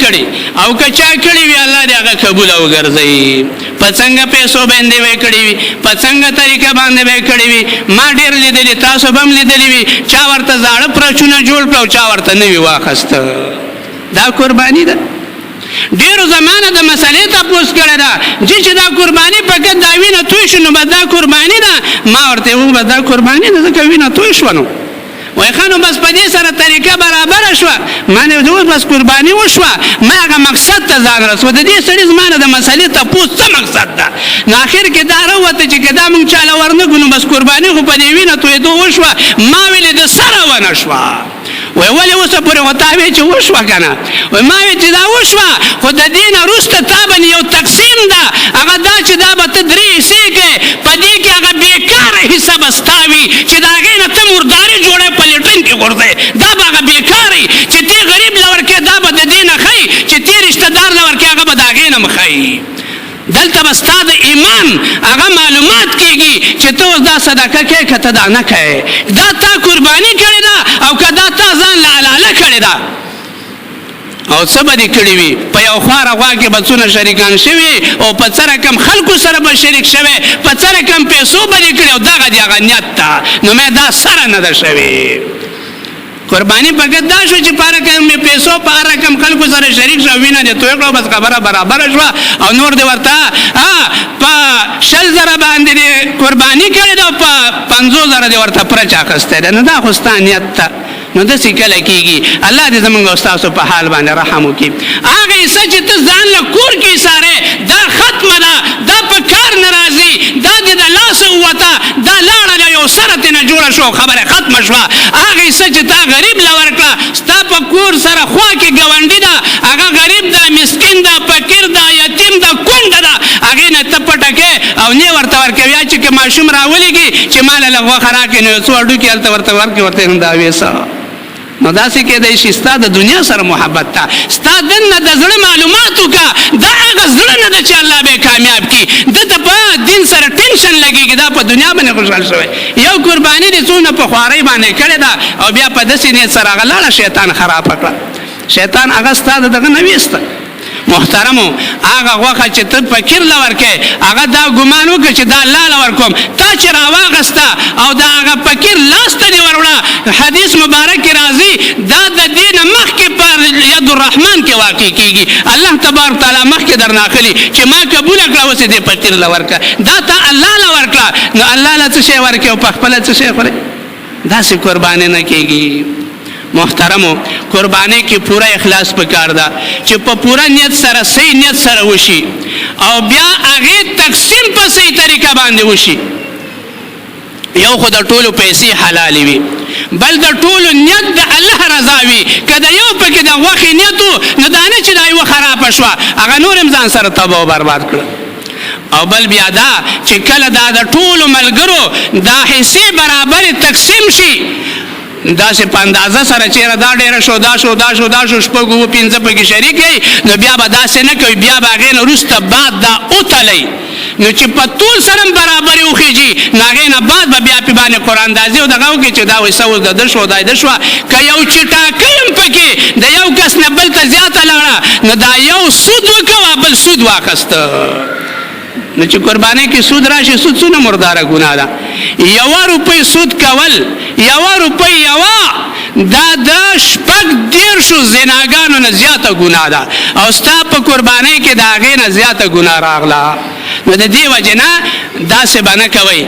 کړې او که چا کړې وي، الله دې هغه قبوله وګرځوي. په څنګه پیسو باندې به یې کړې وي، په څنګه طریقه باندې به یې کړې وي، ما ډېر لیدلي، تاسو به هم لیدلي وي، چا ورته زاړه پرچونه جوړ کړه او چا ورته نوي واخیسته. دا قرباني ده. ډېرو زمانه د مسئلې تپوس کړی ده جی چې دا قرباني فقط دا وینه توی شو نو بس دا قرباني ده. ما ورته وویل بس دا قرباني ده ځکه وینه توی شوه، نو وای ښه نو بس په دې سره طریقه برابره شوه. ما نه اوس بس قرباني وشوه، ما هغه مقصد ته ځان رسو. د دې سړي زما نه د مسئلې تپوس څه مقصد ده؟ نو اخر کې دا راووته چې که دا مونږ چاله ورنه کړو نو بس قرباني خو په دې وینه تویدو وشوه. ما ویلې د سره ونه شوه. وای ولې اوسه پورې خو تا وې چې وشوه که نه؟ وای ما وې چې دا وشوه، خو د دې نه وروسته تا باندې یو تقسیم ده، هغه دا چې دا به ته درې حصې کوې، په دې کې هغه بېکاره حصه به ستا وي چې د هغې نه ته مرداري جوړوې، په لټن کې غورځوې، دا به هغه بېکاره وي چې تی غریب له ورکې، دا به د دې نه ښه وي چې تی رشته دار له ورکې، هغه به د هغې نه هم ښه وي. دلته به ستا د ایمان هغه معلومات کیږي چې ته اوس دا صدقه کوې که ته دا نه کوې، دا تا قرباني کړې ده او که دا تا ځان له حلاله کړې ده. او څه به دې کړي وي؟ په یو خواره غوا کې به څونه شریکان شوي او په څه رقم خلکو سره به شریک شوی، په څه رقم پیسو به دې کړي او دغه دې هغه نیت ده. نو مې دا سره نه ده شوې. قرباني فقط دا شو چې په هر رقم مې پیسو په هر رقم خلکو سره شریک شو، وینه دې توی کړه، بس خبره برابره شوه. او نور دې ورته په 20,000 باندې دې قرباني کړې ده او په 50,000 دې ورته پرچ اخیستی دی، نو دا خو ستا نیت ده. نو داسې کله کېږي. الله دې زمونږ او ستاسو په حال باندې رحم وکړي. هغه حصه چې ته ځان له کور کې ایسارې دا ختمه ده، دا په کار نه راځي، دا دې د لاسه ووته، دا لاړه ده، یو سره ترې نه جوړه شوه او خبره ختمه شوه. هغه حصه چې تا غریب له ورکړه، ستا په کور سره خوا کې ګاونډي ده، هغه غریب ده، مسکین ده، فقیر ده، یتیم ده، کونډه ده، هغې نه ته پټه کې او نه ورته ورکوي. یا چې که ماشوم راولېږي چې ما له لږ غوښه راکړې، نو یو څو هډوکي هلته ورته ورکړي، ورته هم دا ویسه. نو داسې کېدای شي ستا د دنیا سره محبت ته ستا دننه د زړه معلومات وکړه، دا هغه زړه نه ده چې الله به کامیاب کړي. ده ته په دین سره ټینشن لګېږي، دا په دنیا باندې خوشحال شوی. یو قرباني دې څونه په خوارۍ باندې کړې ده او بیا په داسې نیت سره هغه لاړه، شیطان خرابه کړه، شیطان هغه ستا د دغه نه ویسته. محترمو، هغه غوښه چې ته فقیر له ورکې، هغه دا ګمان وکړه چې دا الله له ورکوم، تا چې راواغسته او دا هغه فقیر لاس ته دې وروړه. حدیث مبارک کې راځي دا د دې نه مخکې په ید الرحمن کې واقع کیږي. الله تبارک تعالی مخکې درنه اخلي چې ما قبوله کړه، اوس یې دې فقیر له ورکړه، دا تا الله له ورکړه، نو الله له څه شی ورکړې او په خپله څه شی خورې؟ داسې قرباني نه کیږي. محترمو، قربانۍ کې پوره اخلاص پکار ده چې په پوره نیت سره، صحیح نیت سره وشي او بیا هغې تقسیم په صحیح طریقه باندې وشي. یو خو د ټولو پیسې حلالې وي، بل د ټولو نیت د الله رضا وي. که د یو پکې د غوښې نیت و، نو دا نه چې دا یوه خرابه شوه هغه نور هم ځان سره تباه او برباد کړه. او بل بیا دا چې کله دا د ټولو ملګرو دا حصې برابرې تقسیم شي، داسې په اندازه سره چېرې دا ډېره شو، دا شو، دا شو، دا شو، شپږ اووه پنځه پکې شریک یئ، نو بیا به داسې نه کوي، بیا به هغې نه وروسته بعد دا وتلئ، نو چې په تول سره هم برابرې وخېژي، نو هغې نه بعد به بیا پې باندې قراندازي او دغه وکړي چې دا حصه اوس د ده شوه، دا یې ده شوه. که یو چټاکۍ هم پکې د یو کس نه بل ته زیاته لاړه، نو دا یو سود وکړه او بل سود واخسته. نو چې قربانۍ کې سود راشي، سود څونه مرداره ګناه ده. یوه روپۍ سود کول، یوه روپۍ یوه، دا د 36 زناګانو نه زیاته ګناه ده، او ستا په قربانۍ کې د هغې نه زیاته ګناه راغله. نو د دې وجې نه داسې به نه کوئ.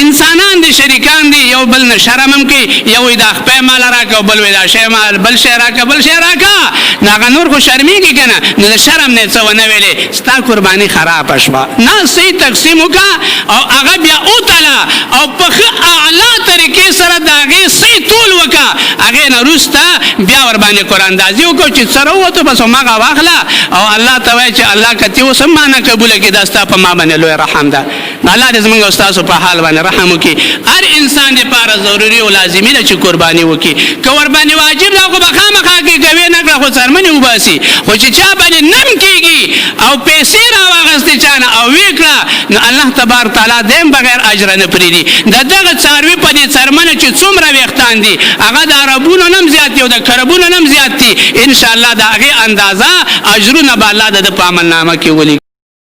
انسانان دي، شریکان دي، یو بل نه شرم هم کوي. یو وایي دا خپی ماله راکړه، بل وایي دا شی مال، بل شی راکړه، بل شی راکړه، نو هغه نور خو شرمېږي که نه؟ نو د شرم نه یې څه ونه ویلې، ستا قرباني خرابه شوه. نه، صحیح تقسیم وکړه او هغه بیا وتله او په ښه اعلی طریقې سره د هغې صحیح تول وکړه، هغې نه وروسته بیا ورباندې قراندازي وکړه چې څه راووتو بس هماغه واخله او الله ته وایه چې الله که تې اوس هم ما نه قبوله کړې، دا ستا په ما باندې لوی رحم ده. الله دې زمونږ او ستاسو په حال باندې رحم وکړي. هر انسان دپاره ضروري او لازمي ده چې قرباني وکړي. که ورباندې واجب ده خو به خامخا کوي، که ویې نه کړه خو څرمن څرمنې وباسي، خو چې چا باندې نم کېږي او پیسې راواغستې چا نه او ویې کړه، نو الله تبارک تعالی دی هم بغیر اجره نه پرېږدي. د دغه څاروي په دې څرمنه چې څومره ویښتان دي، هغه د عربونو نه هم زیات دي او د کربونو نه هم زیات دي. ان شاءالله د هغې اندازه اجرونه به الله د ده په عملنامه کې ولیکي.